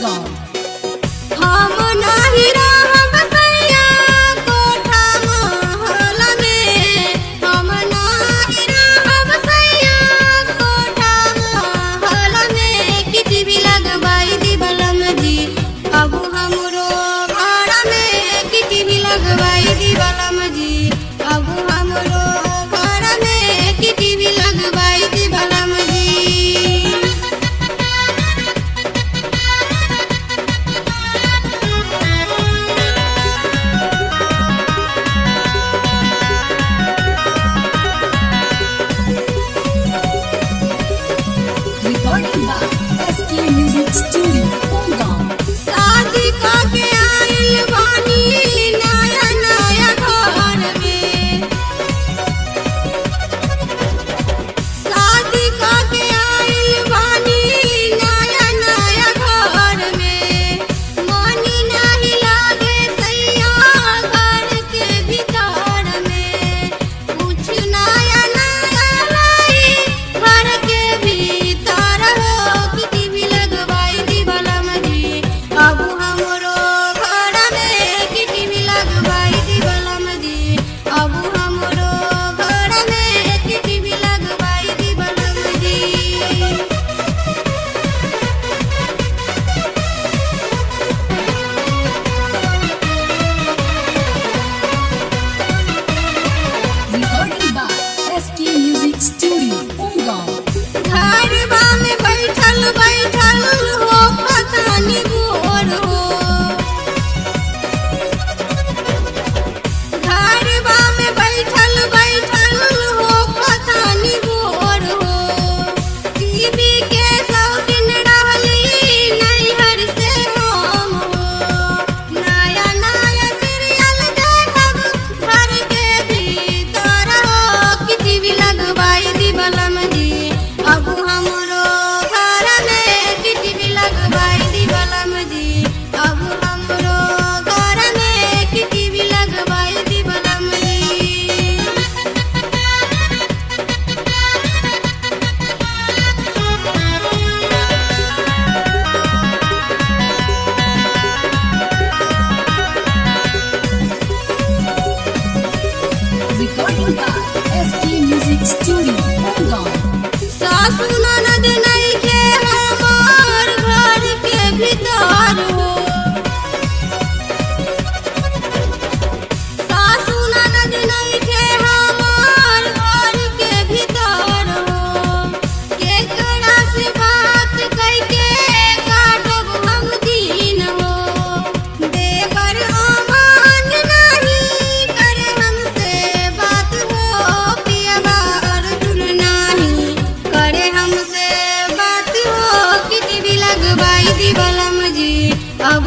Umgaon. हम नाही रहब सैया कोठा महल में, हम नाही रहब सैया कोठा महल में, कि टीवी लगवाई दी बलम जी अब हमरो घर में, कि टीवी लगवाई दी बलम जी अब हमरो घर में, कि टीवी लगवाई दी बलम जी। Recording by SK Music Studio, Umgaon. शादी करके आइल बानी नया नया घर में, शादी करके आइल बानी नया नया घर में, मन नहीं लागे सैया घर के भीतर में, कुछ नया नया लाई घर के भीतर हो, कि टीवी लगवाई दी बलम जी अब हमरो घर में, कि टीवी लगवाई दी बलम जी अब हमरो घर में, कि टीवी लगवाई दी बलम जी। Recording by SK Music Studio, Umgaon. घरबा में बैठल बैठल हो खतानी बोर हो, घरबा में बैठल बैठल हो खतानी बोर हो, टीवी के शौकीन रहली नैहर से हम हो, नया नया सीरियल देखब घर के भीतर हो, कि टीवी लगवाई दी बलम जी अब हमरो घर में, कि टीवी लगवाई दी बलम जी अब हमरो घर में, कि टीवी लगवाई दी बलम जी। Recording by SK Music Studio, Umgaon. सासु ननद नइखे हमार घर के भीतर हो, सासु ननद नइखे हमार घर के भीतर हो, केकरा से बात कइके काटब हम दिन हो, देवर अमान नहीं करे हमसे बात हो, पियबा अर्जुन नाही करे हमसे बात हो, कि टीवी लगवाई दी बलम जी अब